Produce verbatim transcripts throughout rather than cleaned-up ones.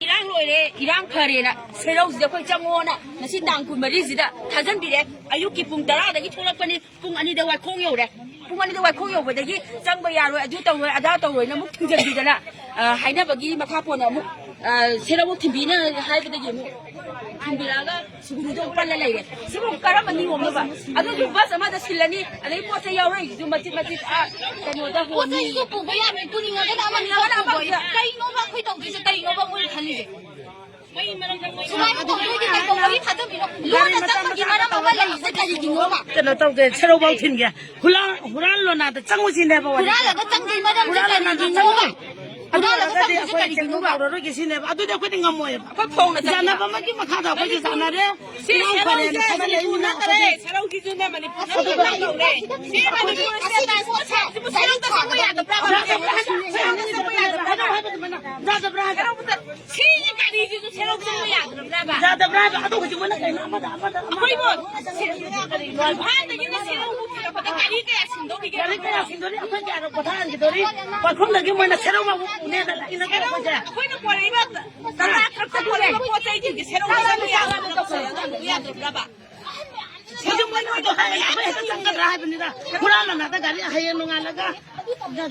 ꯏꯔꯥꯡ ꯂꯣꯏꯔꯦ, ꯏꯔꯥꯡ ꯐꯔꯦꯅ ꯁꯦꯔꯧꯁꯤꯗ ꯑꯩꯈꯣꯏ ꯆꯪꯉꯣꯅ ꯉꯁꯤ ꯇꯥꯡ ꯀꯨꯟꯃꯔꯤꯁꯤꯗ ꯊꯥꯖꯟꯕꯤꯔꯦ꯫ ꯑꯌꯨꯛꯀꯤ ꯄꯨꯡ ꯇꯔꯥꯗꯒꯤ ꯊꯣꯛꯂꯛꯄꯅꯤ, ꯄꯨꯡ ꯑꯅꯤꯗ ꯋꯥꯏꯈꯣꯡ ꯌꯧꯔꯦ꯫ ꯄꯨꯡ ꯑꯅꯤꯗ ꯋꯥꯏꯈꯣꯡ ꯌꯧꯕꯗꯒꯤ ꯆꯪꯕ ꯌꯥꯔꯣꯏ, ꯑꯗꯨ ꯇꯧꯔꯣꯏ, ꯑꯗꯥ ꯇꯧꯔꯣꯏꯅ ꯑꯃꯨꯛ ꯊꯤꯡꯖꯤꯟꯕꯤꯗꯅ, ꯑ, ꯍꯥꯏꯅꯕꯒꯤ ꯃꯈꯥ ꯄꯣꯟꯅ ꯑꯃꯨꯛ, ꯑ, ꯁꯦꯔꯧ ꯊꯤꯟꯕꯤꯅ ꯍꯥꯏꯕꯗꯒꯤ ꯑꯃꯨꯛ ꯊꯤꯟꯕꯤꯔꯛꯑꯒ ꯁꯨꯒꯨꯅꯨꯗ ꯑꯃꯨꯛ ꯄꯜꯂ ꯂꯩꯔꯦ꯫ ꯁꯤꯕꯨ ꯀꯔꯝꯕ ꯅꯤꯌꯣꯝꯅꯣꯕ? ꯑꯗꯨꯁꯨ ꯕꯁ ꯑꯃꯗ ꯁꯤꯜꯂꯅꯤ, ꯑꯗꯩ ꯄꯣꯠ ꯆꯩ ꯌꯥꯎꯔꯛꯏꯁꯤꯁꯨ ꯃꯆꯤꯠ ꯃꯆꯤꯠ, ꯑ, ꯀꯩꯅꯣꯗ ꯄꯣꯠ ꯍꯣꯟꯅꯤ꯫ ꯆꯩꯁꯨ ꯄꯨꯕ ꯌꯥꯔꯣꯏ, ꯄꯨꯅꯤꯡꯉꯒꯅ ꯑꯃꯅꯤ ꯄꯨꯅꯤꯡꯉꯒꯅ ꯄꯨꯕ ꯑꯃꯅꯤ꯫ ꯌꯥꯏ꯫ ꯀꯩꯅꯣꯕ ꯑꯩꯈꯣꯏ ꯇꯧꯗꯣꯏꯁꯦ? ꯀꯩꯅꯣꯕ ꯃꯣꯏꯅ ꯈꯜꯂꯤꯁꯦ? ꯁꯨꯃꯥꯏꯅ ꯇꯧꯗꯣꯏꯗꯤ ꯀꯩꯗꯧꯕꯒꯤ ꯊꯥꯖꯕꯤꯅꯣ? ꯂꯣꯟꯅ ꯆꯠꯄꯒꯤ ꯃꯔꯝ ꯑꯃ ꯂꯩꯔꯤꯁꯦ ꯀꯔꯤꯒꯤꯅꯣꯕ? ꯀꯩꯅꯣ ꯇꯧꯒꯦ, ꯁꯦꯔꯧꯐꯥꯎ ꯊꯤꯟꯒꯦ꯫ ꯍꯨꯔꯥꯟ, ꯍꯨꯔꯥꯟ ꯂꯣꯅꯥꯗ ꯆꯪꯉꯨꯁꯤꯅꯦꯕ ꯋꯥꯔꯤꯁꯦ꯫ ꯍꯨꯔꯥꯟꯂꯒ ꯆꯪꯕꯒꯤ ꯃꯔꯝꯁꯦ ꯍꯨꯔꯥꯟ ꯂꯣꯅꯥꯗ ꯀꯔꯤꯒꯤꯅꯣꯕ? ꯆꯪꯉꯨ꯫ ꯑꯗꯨ ꯍꯨꯔꯥꯜꯂꯒ ꯑꯣꯏꯔꯒꯗꯤ ꯆꯪꯕꯁꯦ ꯑꯩꯈꯣꯏ ꯀꯩꯒꯤꯅꯣꯕ? ꯆꯦꯡꯅꯕ ꯍꯧꯔꯔꯣꯏꯒꯦ ꯁꯤꯅꯦꯕ꯫ ꯑꯗꯨꯗꯤ ꯑꯩꯈꯣꯏꯗꯤ ꯉꯝꯃꯣꯏꯕ꯫ ꯑꯩꯈꯣꯏ ꯐꯣꯡꯅ ꯆꯠꯂꯤꯕ꯫ ꯌꯥꯅꯕ ꯑꯃꯒꯤ ꯃꯈꯥꯗ ꯑꯩꯈꯣꯏꯁꯦ ꯆꯥꯟꯅꯔꯦ꯫ ꯁꯤ ꯏꯔꯥꯡ ꯁꯦꯔꯧꯁꯦ ꯐꯔꯦꯅ ꯈꯟꯅꯔꯛꯏꯅꯤꯅ ꯃꯅꯤꯄꯨꯔ ꯅꯠꯇ꯭ꯔꯦ, ꯑꯩꯈꯣꯏꯗꯤ ꯁꯦꯔꯧꯁꯤꯁꯨꯅꯦ ꯃꯅꯤꯄꯨꯔ ꯅꯠꯇꯦ, ꯀꯝꯗꯧꯔꯦ? ꯁꯤ ꯃꯅꯤꯄꯨꯔ ꯁꯦꯔꯧꯗ ꯆꯪꯕ ꯌꯥꯗꯕ꯭ꯔꯥꯕ? ꯁꯦꯔꯧꯗ ꯆꯪꯕ ꯌꯥꯗꯕ꯭ꯔꯥꯕ? ꯌꯥꯗꯕ꯭ꯔꯥ ꯍꯥꯏꯕ? ꯁꯦꯔꯧꯗ ꯁꯤ ꯒꯥꯔꯤꯁꯤꯁꯨ ꯁꯦꯔꯧ ꯆꯪꯕ ꯌꯥꯗ꯭ꯔꯕ꯭ꯔꯥꯕ? ꯌꯥꯗꯕ꯭ꯔꯥ ꯍꯥꯏꯕ? ꯑꯗꯨ ꯍꯧꯖꯤꯛ ꯃꯣꯏꯅ ꯀꯩꯅꯣ ꯑꯃꯗ, ꯑꯃꯗ, ꯑꯃꯗ, ꯑꯩꯈꯣꯏꯕꯨ ꯑꯃꯗ, ꯑꯃꯗ, ꯁꯦ-, ꯏꯝꯐꯥꯜꯗꯒꯤꯅ ꯁꯦꯔꯧꯕꯨ ꯊꯤꯜꯂꯛꯄꯗ ꯒꯥꯔꯤ ꯀꯌꯥ ꯁꯤꯟꯗꯧꯔꯤꯒꯦ? ꯒꯥꯔꯤ ꯀꯌꯥ ꯁꯤꯟꯗꯣꯔꯤ? ꯑꯩꯈꯣꯏ ꯀꯌꯥꯔꯣ ꯄꯣꯊꯥꯍꯟꯈꯤꯗꯣꯔꯤ? ꯋꯥꯏꯈꯣꯝꯗꯒꯤ ꯃꯣꯏꯅ ꯁꯦꯔꯧ ꯐꯥꯎꯕ ꯄꯨꯅꯦꯅ ꯂꯥꯛꯏ ꯅꯠꯇ꯭ꯔꯣ ꯁꯦꯔꯧ, ꯑꯩꯈꯣꯏꯁꯦ? ꯑꯩꯈꯣꯏꯅ ꯄꯣꯔꯛꯏꯕ ꯇꯔꯥ ꯇꯔꯨꯛꯇ ꯄꯣꯔꯛꯏꯕ ꯄꯣꯠ ꯆꯩꯁꯤꯡꯁꯦ ꯁꯦꯔꯧꯗ ꯆꯪꯕ ꯌꯥꯗ꯭ꯔꯕ꯭ꯔꯥ? ꯌꯥꯗ꯭ꯔꯕ꯭ꯔꯥꯕ? ꯍꯧꯖꯤꯛ ꯃꯣꯏꯅ ꯑꯗꯨ ꯍꯥꯏꯔꯦ, ꯑꯩꯈꯣꯏ ꯍꯦꯛꯇ ꯆꯪꯒꯗ꯭ꯔꯥ ꯍꯥꯏꯕꯅꯤꯗ꯫ ꯍꯨꯔꯥꯟ ꯂꯣꯟꯅꯗ ꯒꯥꯔꯤ ꯍꯌꯦꯡ ꯅꯣꯡꯉꯥꯜꯂꯒ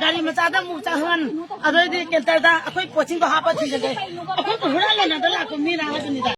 ꯒꯥꯔꯤ ꯃꯆꯥꯗ ꯑꯃꯨꯛ ꯆꯪꯍꯟ, ꯑꯗꯩꯗꯤ ꯀꯦꯟꯇꯔꯗ ꯑꯩꯈꯣꯏ ꯄꯣꯠꯁꯤꯡꯗꯣ ꯍꯥꯞꯄ ꯊꯤꯟꯖꯒꯦ꯫ ꯑꯩꯈꯣꯏꯕꯨ ꯍꯨꯔꯥꯟ ꯂꯣꯟꯅꯗ ꯂꯥꯛꯄ ꯃꯤꯔꯥ ꯍꯥꯏꯕꯅꯤꯗ꯫